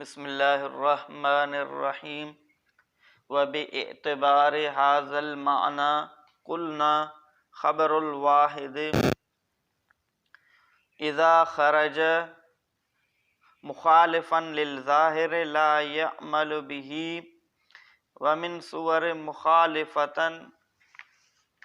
بسم الله الرحمن الرحيم وباعتبار هذا المعنى قلنا خبر الواحد اذا خرج مخالفا للظاهر لا يعمل به ومن صور مخالفة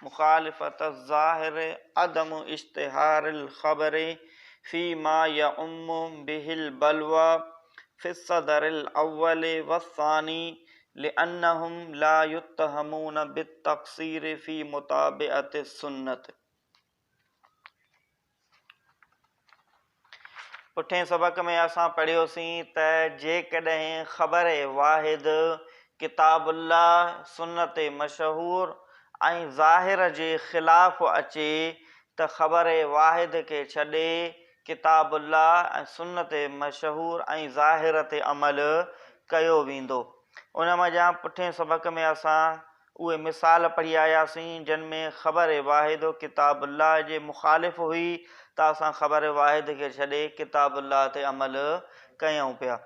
مخالفة الظاهر عدم اشتهار الخبر فيما يعم به البلوى في الصدر الأول والثاني لأنهم لا يتهمون بالتقصير في متابعة السنة. پٺئين سبق ۾ اسان پڙهيوسين ته جيڪڏهن خبر واحد ڪتاب الله، سنت مشهور ۽ ظاهر جي خلاف اچي ته خبر واحد کي ڇڏي ڪتاب الله ۽ سنت مشهور ۽ ظاهر تي عمل ڪيو ويندو. ان منجهان پٺئين سبق ۾ اسان اهي مثال پڙهي آياسين جن ۾ خبر واحد ڪتاب الله جي مخالف هئي ته اسان خبر واحد کي ڇڏي ڪتاب الله تي عمل ڪيون پيا.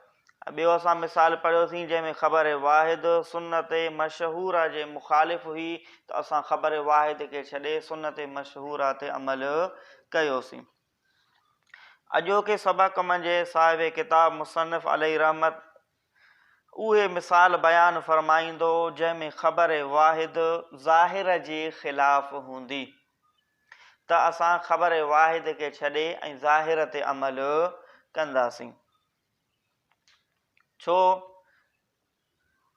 ٻيو اسان مثال پڙهيوسين جنهن ۾ خبر واحد سنت مشهوره جي مخالف هئي ته اسان خبر واحد کي ڇڏي سنت مشهوره تي عمل ڪيوسين. اڄوڪي سبق منجهه صاحب ڪتاب مصنف عليه رحمت اهي مثال بيان فرمائيندو جنهن ۾ خبر واحد ظاهر جي خلاف هوندي ته اسان خبر واحد کي ڇڏي ۽ ظاهر تي عمل ڪنداسين. ڇو؟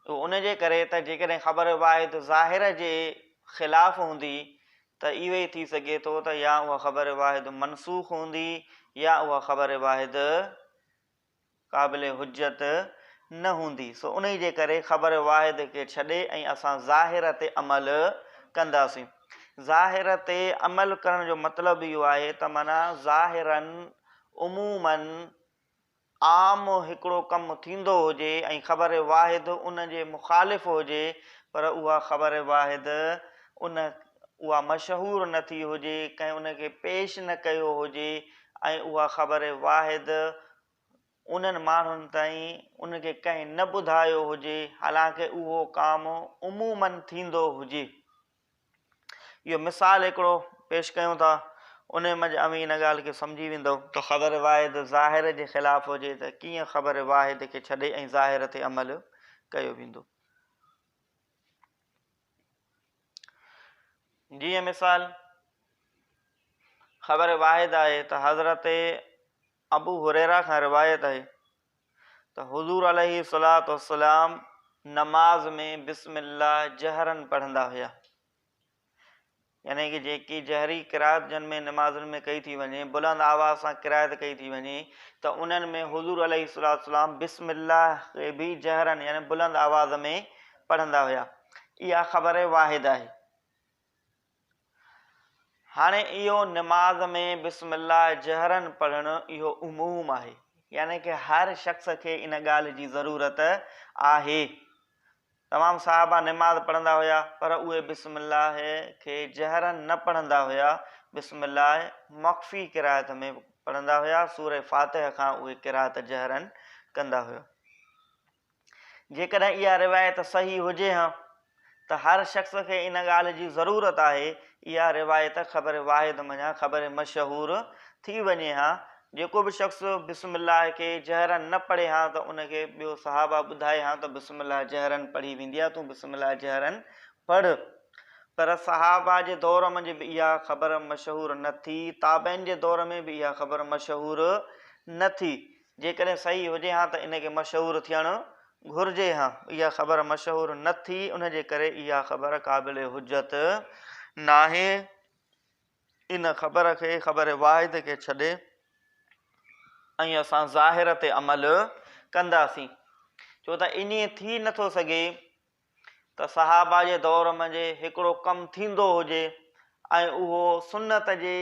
اهو ان جي ڪري ته جيڪڏهن خبر واحد ظاهر جي خلاف هوندي ته اهو ئي ٿي سگهي ٿو ته يا اها خبر واحد منسوخ هوندي يا اها خبر واحد قابل حجت نه هوندي سو انهي جي ڪري خبر واحد کي ڇڏي ۽ اسان ظاهر تي عمل ڪنداسين. ظاهر تي عمل ڪرڻ جو مطلب اهو آهي ته معنيٰ ظاهراً عموماً عام هڪڙو ڪم ٿيندو هجي ۽ خبر واحد ان جي مخالف هجي پر اها خبر واحد ان اها مشهور نه ٿي هجي ڪنهن ان کي پيش نه ڪيو هجي ۽ اها خبر واحد انهن ماڻهن تائين ان کي ڪنهن نه ٻڌايو هجي حالانڪه اهو ڪام عموماً ٿيندو هجي. اهو مثال هڪڙو پيش ڪيون ٿا ان منجهه اوهين ان ڳالهه کي سمجهي ويندؤ. ته خبر واحد ظاهر جي خلاف هجي ته ڪيئن خبر واحد کي ڇڏي ۽ ظاهر تي عمل ڪيو ويندو. جيئن مثال خبر واحد آهي ته حضرت ابو هريره کان روايت آهي ته حضور عليه الصلوة والسلام نماز ۾ بسم الله جهرا پڙهندا هيا يعني ڪه جيڪي جهري قرائت جن ۾ نمازن ۾ ڪئي ٿي وڃي بلند آواز سان قرائت ڪئي ٿي وڃي ته انهن ۾ حضور عليه الصلوة والسلام بسم الله کي به جهرا يعني بلند آواز ۾ پڙهندا هيا اها خبر واحد آهي. هاڻي اهو نماز ۾ بسم الله جهرا پڙهڻ اهو عموم آهي يعني ڪه هر شخص کي ان ڳالهه جي ضرورت آهي. تمام صحابه نماز پڙهندا هيا پر اهي بسم الله کي جهرا نه پڙهندا هيا بسم الله مخفي قرائت ۾ پڙهندا هيا سوره فاتحه کان اهي قرائت جهرا ڪندا هيا. جيڪڏهن اها روايت صحيح هجي ها ته هر شخص کي ان ڳالهه جي ضرورت آهي، اها روايت خبر واحد منجهان خبر مشهور ٿي وڃي ها، جيڪو به شخص بسم الله کي جهرا نه پڙهي ها ته ان کي ٻيو صحابه ٻڌائي ها ته بسم الله جهرا پڙهي ويندي آهي تون بسم الله جهرا پڙهه. پر صحابه جي دور منجهه به اها خبر مشهور نه ٿي، تابعين جي دور ۾ به اها خبر مشهور نه ٿي. جيڪڏهن صحيح هجي ها ته ان کي مشهور ٿيڻ گهرجي ها. اها خبر مشهور نه ٿي ان جي ڪري اها خبر قابل حجت ناهي. ان خبر کي خبر واحد کي ڇڏي ۽ اسان ظاهر تي عمل ڪنداسين. ڇو ته ائين ٿي نٿو سگهي ته صحابه جي دور منجهه هڪڙو ڪم ٿيندو هجي ۽ اهو سنت جي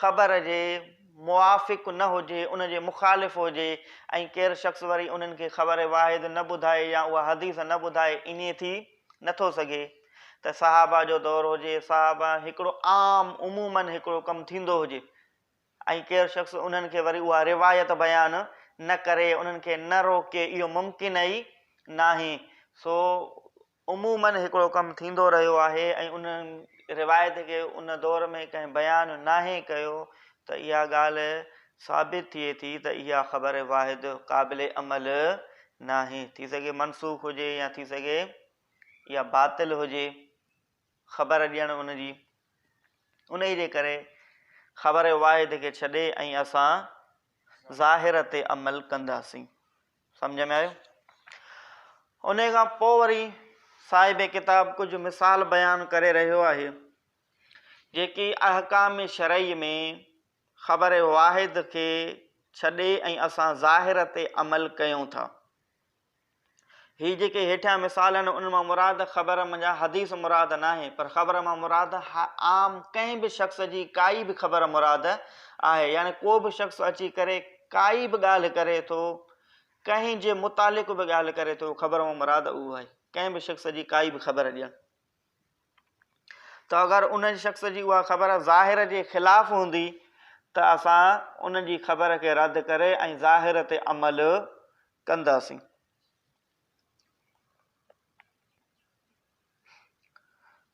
خبر جي موافق نه هجي ان جي مخالف هجي ۽ ڪير شخص وري انهن کي خبر واحد نه ٻڌائي يا اها حديث نه ٻڌائي ائين ٿي نٿو سگهي ته صحابه جو دور هجي صحابه هڪڙو عام عموماً هڪڙو ڪم ٿيندو هجي ۽ ڪير شخص انهن کي وري اها روايت بيان نه ڪري، انهن کي نه روڪي، اهو ممڪن ئي ناهي. سو عموماً هڪڙو ڪم ٿيندو رهيو آهي ۽ ان روايت کي ان دور ۾ ڪنهن بيان ناهي ڪيو ته اها ڳالهه ثابت ٿئي ٿي ته اها خبر واحد قابل عمل ناهي. ٿي سگهي منسوخ هجي يا ٿي سگهي اها باطل هجي خبر ڏيڻ ان جي. انهيء جي ڪري خبر واحد کي ڇڏي ۽ اسان ظاهر تي عمل ڪنداسين. سمجهه ۾ آيو؟ انهيء کان پوء وري صاحب ڪتاب ڪجهه مثال بيان ڪري رهيو آهي، جيڪي احڪام شرعي ۾ خبر واحد کي ڇڏي ۽ اسان ظاهر تي عمل ڪيون ٿا. هي جيڪي هيٺيان مثال آهن انهن مان مراد خبر منجهان حديث مراد ناهي پر خبر مان مراد عام ڪنهن به شخص جي ڪائي به خبر مراد آهي يعني ڪو به شخص اچي ڪري ڪائي به ڳالهه ڪري ٿو ڪنهن جي متعلق به ڳالهه ڪري ٿو خبر مان مراد اهو آهي ڪنهن به شخص جي ڪائي به خبر ڏيڻ ته اگر ان شخص جي اها خبر ظاهر جي خلاف هوندي ته اسان ان جي خبر کي رد ڪري ۽ ظاهر تي عمل ڪنداسين.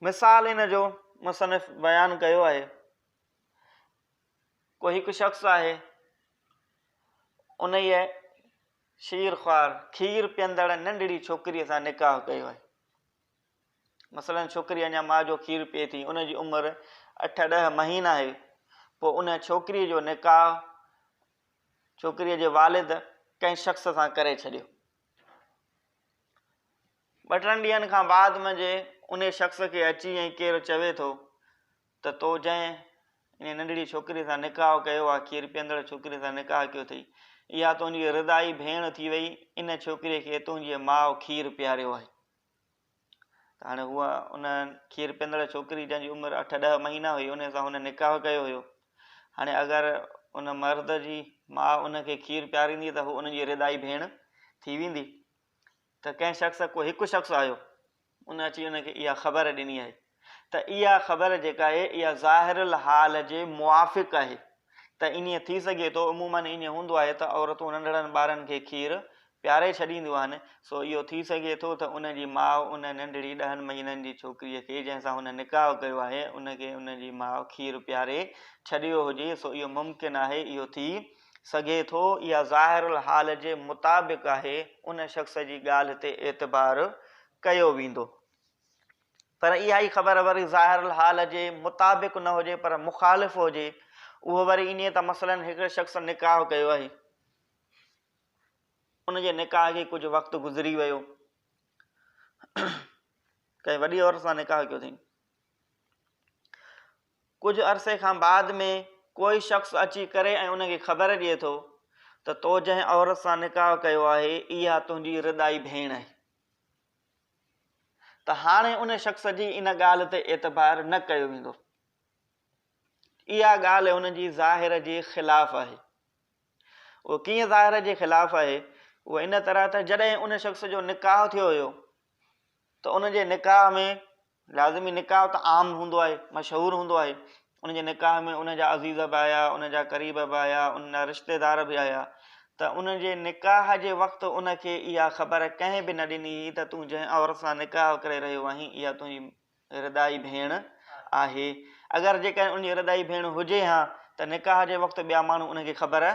مثال ان جو مصنف بيان ڪيو آهي، ڪو هڪ شخص آهي، انهيء شير خوار، کير پيئندڙ ننڍڙي ڇوڪريء سان نڪاح ڪيو آهي. مثلاً ڇوڪري اڃا ماء جو کير پيئي ٿي، ان جي عمر اٺ ڏهه مهينا آهي، پوء ان ڇوڪريء جو نڪاح ڇوڪريء جي والد ڪنهن شخص سان ڪري ڇڏيو. ٻه ٽن ڏينهن کان بعد منجهه انهي شخص کي اچي ۽ ڪير چوي ٿو ته تو جنهن انهي ننڍڙي ڇوڪري سان نڪاح ڪيو آهي، کير پيئندڙ ڇوڪري سان نڪاح ڪيو اٿئي، اها تنهنجي ردائي ڀيڻ ٿي وئي، ان ڇوڪريء کي تنهنجيء ماء کير پياريو آهي. ته هاڻي هوء ان کير پيئندڙ ڇوڪري جنهن جي عمر اٺ ڏهه مهينا هئي ان سان هن نڪاح ڪيو هيو. هاڻي اگر ان مرد جي ماء ان کي کير پياريندي ته هو ان جي ردائي ڀيڻ ٿي ويندي. ته ڪنهن شخص ڪو هڪ شخص آيو ان اچي ان کي اها خبر ڏني آهي ته اها خبر جيڪا آهي اها ظاهر الحال جي موافق آهي ته ائين ٿي سگهي ٿو، عموماً ائين هوندو آهي ته عورتون ننڍڙن ٻارن کي کير پياري ڇڏينديون آهن، سو اهو ٿي سگهي ٿو ته ان جي ماء ان ننڍڙي ڏهن مهينن جي ڇوڪريء کي جنهن سان هن نڪاح ڪيو آهي، ان کي ان جي ماء کير پياري ڇڏيو هجي، سو اهو ممڪن آهي، اهو ٿي سگهي ٿو، اها ظاهر الحال جي مطابق آهي، ان شخص جي ڳالهه تي اعتبار ڪيو ويندو. پر اها ئي خبر وري ظاهر الحال جي مطابق نه هجي پر مخالف هجي، اهو وري انهيء ته مثلاً هڪڙي شخص نڪاح ڪيو آهي، ان جي نڪاح کي ڪجهه وقت گذري ويو، ڪنهن وڏي عورت سان نڪاح ڪيو اٿئي، ڪجهه عرصي کان بعد ۾ ڪوئي شخص اچي ڪري ۽ ان کي خبر ڏئي ٿو ته تو جنهن عورت سان نڪاح ڪيو آهي، اها تنهنجي ردائي ڀيڻ آهي. ته هاڻي ان شخص جي ان ڳالهه تي اعتبار نه ڪيو ويندو. اها ڳالهه ان جي ظاهر جي خلاف آهي. اهو ڪيئن ظاهر جي خلاف آهي؟ اهو ان طرح ته جڏهن ان شخص جو نڪاح ٿيو هيو ته ان جي نڪاح ۾ لازمي نڪاح ته عام هوندو آهي، مشهور هوندو آهي. ان جي نڪاح ۾ ان جا عزيز به آيا، ان جا قريب به آيا، ان جا رشتيدار به آيا ته ان جي نڪاح جي وقت ان کي اها خبر ڪنهن به نه ڏني هئي ته تون جنهن عورت سان نڪاح ڪري رهيو آهين اها تنهنجي ردائي ڀيڻ آهي. اگر جيڪڏهن ان جي ردائي ڀيڻ هجي ها ته نڪاح جي وقت ٻيا ماڻهو ان کي خبر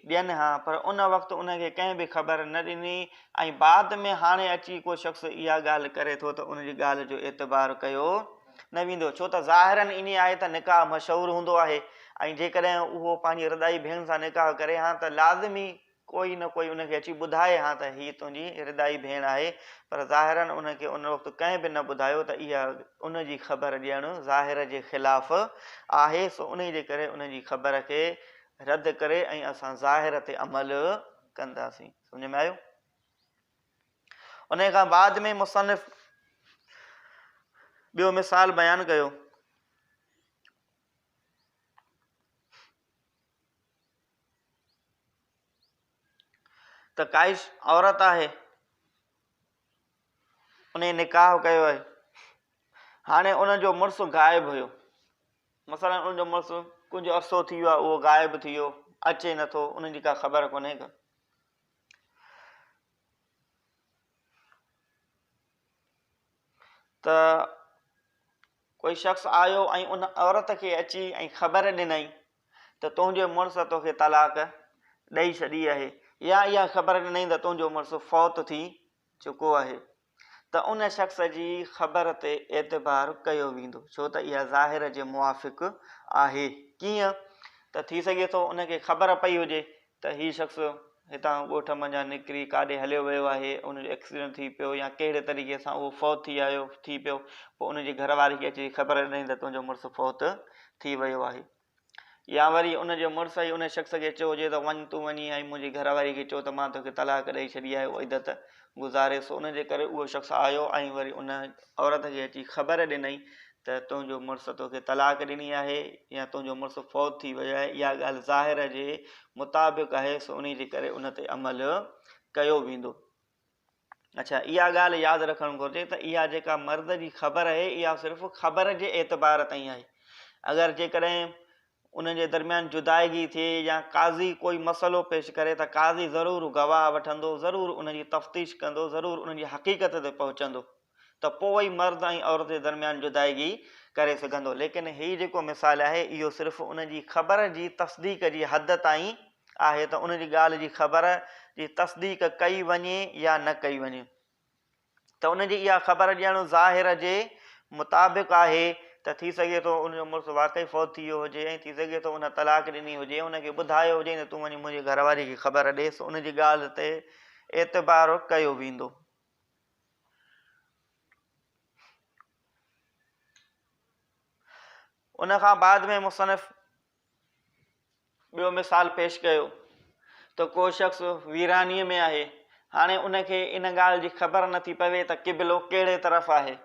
ڏين ها پر ان وقت ان کي ڪنهن به خبر نه ڏني ۽ بعد ۾ هاڻي اچي ڪو شخص اها ڳالهه ڪري ٿو ته ان جي ڳالهه جو اعتبار ڪيو نه ويندو ڇو ته ظاهراً ائين آهي ته نڪاح مشهور هوندو آهي ۽ جيڪڏهن اهو پنهنجي ردائي ڀيڻ سان نڪاح ڪري ها ته لازمي ڪوئي نه ڪوئي ان کي اچي ٻڌائي ها ته هيء تنهنجي ردائي ڀيڻ آهي پر ظاهراً ان کي ان وقت ڪنهن به نه ٻڌايو ته اها ان جي خبر ڏيڻ ظاهر جي خلاف آهي سو انهي جي ڪري ان جي خبر کي رد ڪري ۽ اسان ظاهر تي عمل ڪنداسين. سمجھ ۾ آيو؟ انهي کان بعد ۾ مصنف ٻيو مثال بيان ڪيو. ته ڪائي عورت آهي انهي نڪاح ڪيو آهي هاڻي ان جو مڙس غائب هيو مثلاً ان جو مڙس ڪجهه عرصو ٿي ويو آهي اهو غائب ٿي ويو اچي نٿو ان جي ڪا خبر ڪونهي ڪا. ته ڪوئي شخص آيو ۽ ان عورت کي اچي ۽ خبر ڏنائين ته تنهنجي مڙس توکي طلاق ڏئي ڇڏي آهي يا اها خبر ڏنائين ته تنهنجو مڙس فوت ٿي چڪو آهي ته ان شخص جي خبر تي اعتبار ڪيو ويندو ڇو ته اها ظاهر جي موافق آهي. ڪيئن ته ٿي سگهي ٿو ان کي خبر پئي هجي ته هي شخص هتان ڳوٺ منجهان نڪري ڪاڏي هليو ويو آهي، ان جو ايڪسيڊنٽ ٿي پيو يا ڪهڙي طريقي سان اهو فوت ٿي آيو ٿي پيو، پوء ان جي گهر واري کي اچي خبر ڏنائين ته تنهنجو مڙس فوت ٿي ويو آهي. يا وري ان جي مڙس ئي ان شخص کي چيو هجي ته وڃ تون وڃي ۽ منهنجي گهر واري کي چئو ته مان توکي طلاق ڏئي ڇڏي آهي اهو عدت گذاري سو ان جي ڪري اهو شخص آيو ۽ وري ان عورت کي اچي خبر ڏنائين ته تنهنجو مڙس توکي طلاق ڏني آهي يا تنهنجو مڙس فوت ٿي ويو آهي اها ڳالهه ظاهر جي مطابق آهي سو انهي جي ڪري ان تي عمل ڪيو ويندو. اڇا اها ڳالهه ياد رکڻ گهرجي ته اها جيڪا مرد جي خبر آهي اها صرف خبر جي اعتبار تائين آهي اگر جيڪڏهن انهن جي درميان جدائگي ٿئي يا قاضي ڪوئي مسئلو پيش ڪري ته قاضي ضرور گواهه وٺندو ضرور ان جي تفتيش ڪندو ضرور ان جي حقيقت تي پهچندو ته پوء ئي مرد ۽ عورت جي درميان جدائگي ڪري سگهندو ليڪن هي جيڪو مثال آهي اهو صرف ان جي خبر جي تصديق جي حد تائين آهي ته ان جي ڳالهه جي خبر جي تصديق ڪئي وڃي يا نه ڪئي وڃي. ته ان جي اها خبر ڏيڻ ظاهر جي مطابق آهي ته ٿي سگهي ٿو ان جو مڙس واقعي فوت ٿي ويو هجي ۽ ٿي سگهي ٿو ان طلاق ڏني هجي ان کي ٻڌايو هجي ته تون وڃي منهنجي گهر واري کي خبر ڏي سو ان جي ڳالهه تي اعتبار ڪيو ويندو. ان کان بعد ۾ مصنف ٻيو مثال پيش ڪيو ته ڪو شخص ويرانيء ۾ آهي، هاڻي ان کي ان ڳالهه جي خبر نه ٿي پوي ته قبلو ڪهڙي طرف آهي.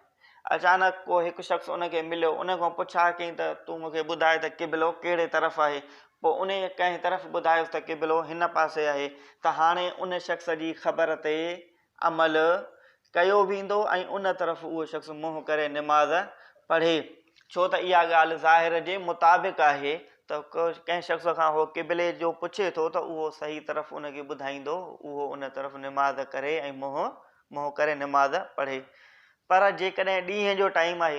اچانڪ ڪو هڪ شخص ان کي مليو، ان کان پڇا ڪيائين ته تون مون کي ٻڌاء ته قبلو ڪهڙي طرف آهي؟ پوء انهيء ڪنهن طرف ٻڌايس ته قبلو هن پاسي آهي ته هاڻي ان شخص جي خبر تي عمل ڪيو ويندو ۽ ان طرف اهو شخص منهن ڪري نماز پڙهي، ڇو ته اها ڳالهه ظاهر جي مطابق آهي ته ڪنهن شخص کان هو قبلي جو پڇي ٿو ته اهو صحيح طرف ان کي ٻڌائيندو، اهو ان طرف نماز ڪري ۽ منهن منهن ڪري نماز پڙهي. پر جيڪڏهن ڏينهن جو ٽائيم آهي،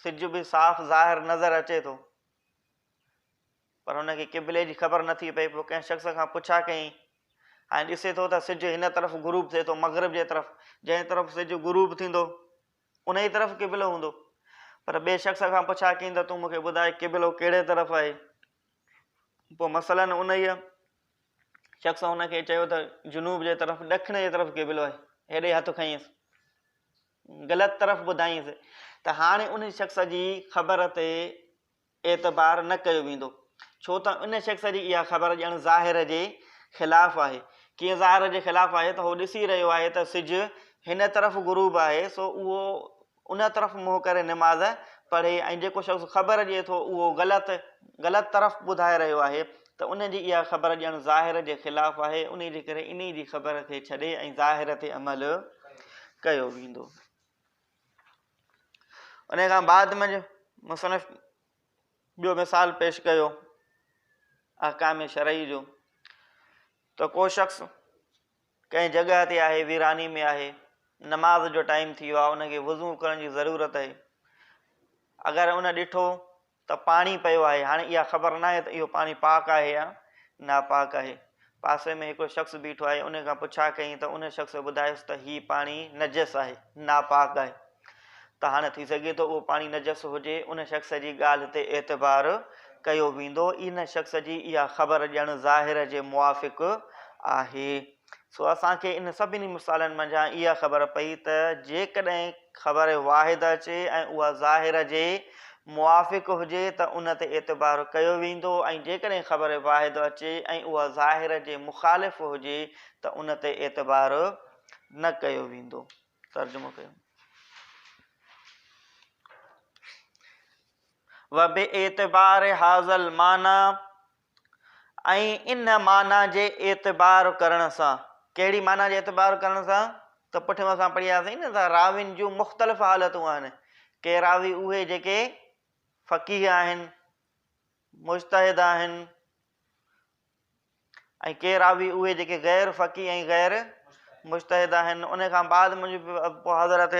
سج به صاف ظاهر نظر اچي ٿو، پر هن کي قبلي جي خبر نه ٿي پئي، پوء ڪنهن شخص کان پڇا ڪيائين ۽ ڏسي ٿو ته سج هن طرف غروب ٿئي ٿو، مغرب جي طرف، جنهن طرف سج غروب ٿيندو، انهيء طرف قبلو هوندو. پر ٻئي شخص کان پڇا ڪيائين ته تون مون کي ٻڌاء قبلو ڪهڙي طرف آهي؟ پوء مثلاً انهيء شخص هن کي چيو ته جنوب جي طرف، ڏکڻ جي طرف قبلو آهي، هيڏي هٿ کنيس، غلط طرف ٻڌائينس ته هاڻي ان شخص جي خبر تي اعتبار نه ڪيو ويندو، ڇو ته ان شخص جي اها خبر ڄڻ ظاهر جي خلاف آهي. ڪيئن ظاهر جي خلاف آهي ته هو ڏسي رهيو آهي ته سج هن طرف غروب آهي سو اهو ان طرف منهن ڪري نماز پڙهي ۽ جيڪو شخص خبر ڏئي ٿو اهو غلط غلط طرف ٻڌائي رهيو آهي ته ان جي اها خبر ڄڻ ظاهر جي خلاف آهي انهي جي ڪري انهي جي خبر کي ڇڏي ۽ ظاهر تي عمل ڪيو ويندو. ان کان بعد ۾ مصنف ٻيو مثال پيش ڪيو احڪام شرعي جو ته ڪو شخص ڪنهن جڳهه تي آهي ويراني ۾ آهي نماز جو ٽائيم ٿي ويو آهي ان کي وضو ڪرڻ جي ضرورت آهي اگر ان ڏٺو ته پاڻي پيو آهي، هاڻي اها خبر ناهي ته اهو پاڻي پاڪ آهي يا ناپاڪ آهي. پاسي ۾ هڪڙو شخص بيٺو آهي، ان کان پڇا ڪيائين ته ان شخص ٻڌايس ته هي پاڻي نجس آهي، ناپاڪ آهي. ته هاڻي ٿي سگهي ٿو اهو پاڻي نجس هجي، ان شخص جي ڳالهه تي اعتبار ڪيو ويندو، ان شخص جي اها خبر ڄڻ ظاهر جي موافق آهي. سو اسان کي ان سڀني مثالن منجهان اها خبر پئي ته جيڪڏهن خبر واحد اچي ۽ اها ظاهر جي موافق هجي ته ان تي اعتبار ڪيو ويندو ۽ جيڪڏهن خبر واحد اچي ۽ اها ظاهر جي مخالف هجي ته ان تي اعتبار نه ڪيو ويندو. ترجمو ڪيو. وباعتبار هذا المعنيٰ ۽ ان معنيٰ جي اعتبار ڪرڻ سان، ڪهڙي معنيٰ جي اعتبار ڪرڻ سان؟ ته پٺيون اسان پڙهي آياسين نه ته راوين جون مختلف حالتون آهن، ڪي راوي اهي جيڪي فقيه آهن، مجتهد آهن ۽ ڪي راوي اهي جيڪي غير فقيه ۽ غير مجتهد آهن. ان کان بعد منهنجي پوء حضرت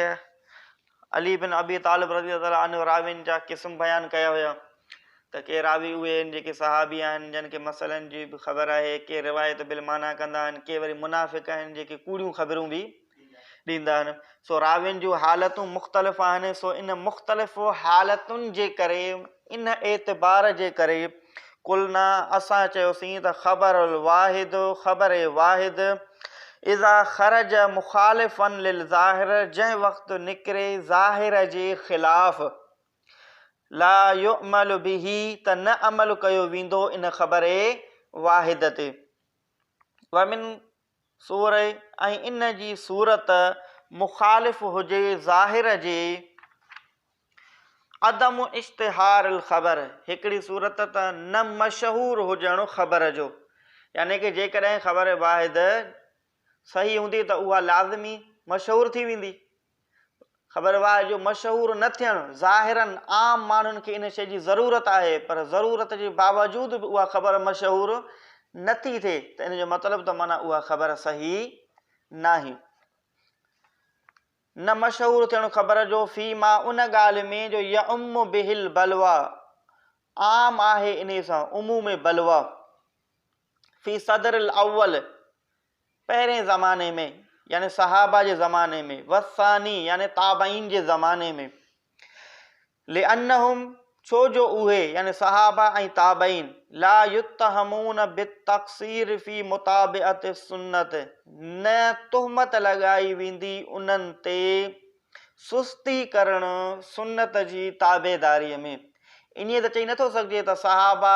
علي بن ابي طالب رضي الله تعالٰي عنه راوين جا قسم بيان ڪيا هيا ته ڪي راوي اهي آهن جيڪي صحابي آهن جن کي مسئلن جي به خبر آهي، ڪي روايت بالمعنيٰ ڪندا آهن، ڪي وري منافق آهن جيڪي ڪوڙيون خبرون به ڏيندا آهن. سو راوين جون حالتون مختلف آهن، سو ان مختلف حالتن جي ڪري ان اعتبار جي ڪري قلنا اسان چيوسين ته خبر الواحد خبر واحد اذا خرج مخالفا للظاهر جنهن وقت نڪري ظاهر جي خلاف لا يعمل به ته نه عمل ڪيو ويندو ان خبر واحد تي ومن صور ۽ ان جي صورت مخالف هجي ظاهر جي عدم اشتهار الخبر، هڪڙي صورت ته نه مشهور هجڻ خبر جو، يعني ڪه جيڪڏهن خبر واحد صحيح هوندي ته اها لازمي مشهور ٿي ويندي. خبر واحد جو مشهور نه ٿيڻ، ظاهراً عام ماڻهن کي ان شيء جي ضرورت آهي پر ضرورت جي باوجود به اها خبر مشهور نه ٿي ٿئي ته ان جو مطلب ته معنيٰ اها خبر صحيح ناهي. نه مشهور ٿيڻ خبر جو في ما ان ڳالهه ۾ جو يعم به البلويٰ عام آهي انهي سان عموم بلويٰ في صدر الاول پهرين زماني ۾ يعني صحابه جي زماني ۾ والثاني يعني تابعين جي زماني ۾ لأنهم ڇو جو اهي، يعني صحابه ۽ تابعين، لا يتهمون بالتقصير في متابعة السنة نه تهمت لڳائي ويندي انهن تي سستي ڪرڻ سنت جي تابعداري ۾. ائين ته چئي نٿو سگهجي ته صحابه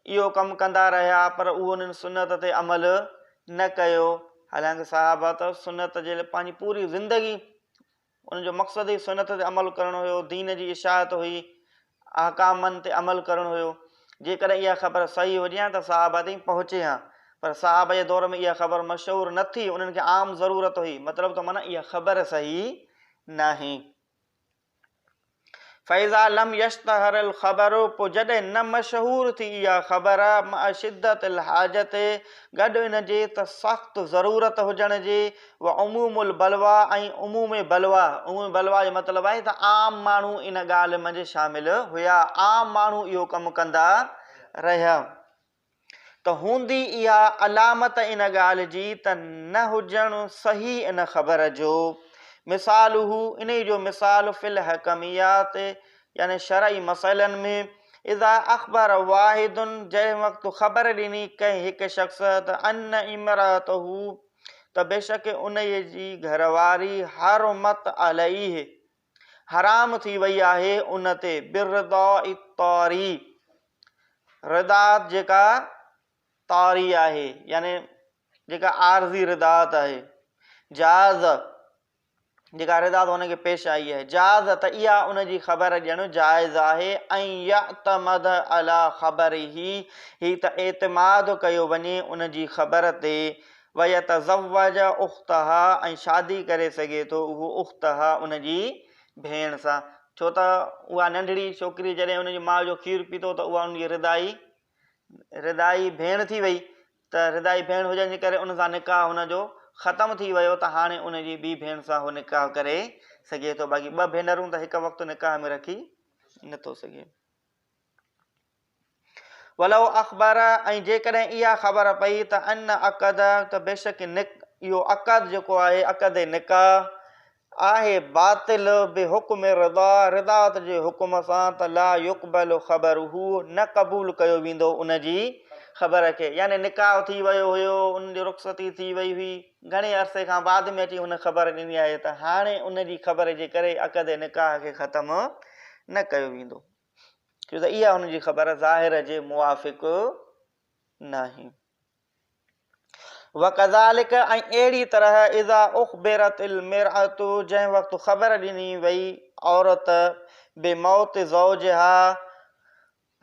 اهو ڪم ڪندا رهيا پر اهو انهن سنت تي عمل نه ڪيو، حالانڪه صحابه ته سنت جي پنهنجي پوري زندگي ان جو مقصد ئي سنت تي عمل ڪرڻ هيو، دين جي اشاعت هئي، احڪامن تي عمل ڪرڻ هيو. جيڪڏهن اها خبر صحيح هجي ها ته صحابه تائين پهچي ها، پر صحابه جي دور ۾ اها خبر مشهور نه ٿي، انهن کي عام ضرورت هئي، مطلب ته معنيٰ اها خبر صحيح ناهي. فاذا لم يشتهر الخبر پوء جڏهن نه مشهور ٿي اها خبر مع شدت الحاجت گڏ ان جي ته سخت ضرورت هجڻ جي وعموم البلويٰ ۽ عموم بلويٰ، عموم بلويٰ جو مطلب آهي ته عام ماڻهو ان ڳالهه منجهه شامل هيا، عام ماڻهو اهو ڪم ڪندا رهيا. ته هوندي اها علامت ان ڳالهه جي ته نه هجڻ صحيح ان خبر جو. مثاله، انهي جو مثال في الحڪميات يعني شرعي مسئلن ۾، اذا اخبر واحد جنهن وقت خبر ڏني ڪنهن هڪ شخص ته ان امراته ته بيشڪ انهي جي گهر واري حرمت عليه حرام ٿي وئي آهي ان تي بالرضاء الطاري رضاعت جيڪا طاري آهي يعني جيڪا عارضي رضاعت آهي جاز جيڪا رضاعت ان کي پيش آئي آهي جاز ته اها ان جي خبر ڏيڻ جائز آهي ۽ يعتمد علي خبره هي ته اعتماد ڪيو وڃي ان جي خبر تي ويتزوج اختها ۽ شادي ڪري سگهي ٿو اهو اختها ان جي ڀيڻ سان ڇو ته اها ننڍڙي ڇوڪري جڏهن ان جي ماء جو کير پيتو ته اها ان جي ردائي ردائي ڀيڻ ٿي وئي ته ردائي ڀيڻ هجڻ جي ڪري ان سان نڪاح هن جو ختم ٿي ويو ته هاڻي ان جي ٻي ڀيڻ سان هو نڪاح ڪري سگهي ٿو باقي ٻه ڀينرون ته هڪ وقت نڪاح ۾ رکي نٿو سگهي. ولو اخبر ۽ جيڪڏهن اها خبر پئي ته ان عقد ته بيشڪ اهو عقد جيڪو آهي عقد نڪاح آهي باطل بحڪم رضا رضاعت جي حڪم سان ته لا يقبل خبره نه قبول ڪيو ويندو ان جي خبر کي يعني نڪاح ٿي ويو هيو ان جي رخصتي ٿي وئي هئي گهڻي عرصي کان بعد ۾ اچي هن خبر ڏني آهي ته هاڻي ان جي خبر جي ڪري عقد نڪاح کي ختم نه ڪيو ويندو. ڇو ته اها هن جي خبر ظاهر جي موافق ناهي. وڪذالڪ ۽ اهڙي طرح اذا اخبرت المرأة جنهن وقت خبر ڏني وئي عورت بموت زوجها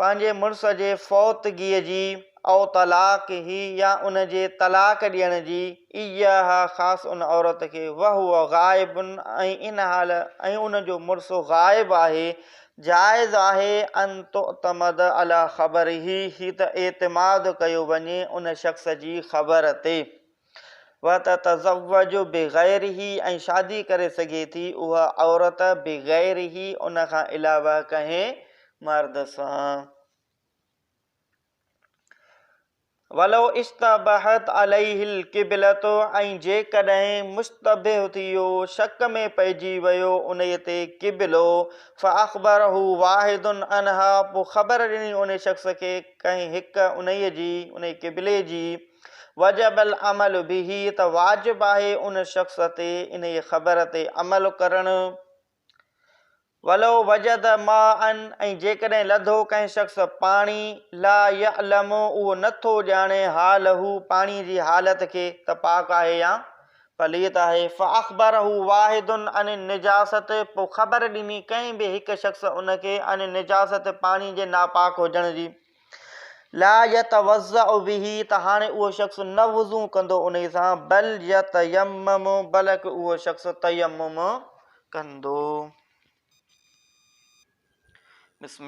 پنهنجي مڙس جي فوتگيء جي او طلاقه يا ان جي طلاق ڏيڻ جي، اياها خاص ان عورت کي، وهو غائب ۽ ان حال ۽ ان جو مڙس غائب آهي، جائز آهي ان تعتمد علي خبره هي ته اعتماد ڪيو وڃي ان شخص جي خبر تي. وتتزوج بغيره ۽ شادي ڪري سگهي ٿي اها عورت بغيره ان کان علاوه ڪنهن مرد سان. ولو اشتبهت عليه القبلة ۽ جيڪڏهن مشتبه ٿي ويو، شڪ ۾ پئجي ويو انهيء تي قبلو، فاخبره واحد عنها پوء خبر ڏني انهي شخص کي ڪنهن هڪ انهيء جي، انهيء قبلي جي، وجب العمل به ته واجب آهي ان شخص تي انهيء خبر تي عمل ڪرڻ. ولو وجد ماء ۽ جيڪڏهن لڌو ڪنهن شخص پاڻي، لا يعلم اهو نه ٿو ڄاڻي حاله پاڻي جي حالت کي ته پاڪ آهي يا پليت آهي، فاخبره واحد عن النجاسة پوء خبر ڏني ڪنهن به هڪ شخص ان کي عن النجاسة پاڻي جي ناپاڪ هجڻ جي، لا يتوضا به ته هاڻي اهو شخص نه وضو ڪندو انهي سان، بل يتيمم بلڪ اهو شخص تيمم ڪندو.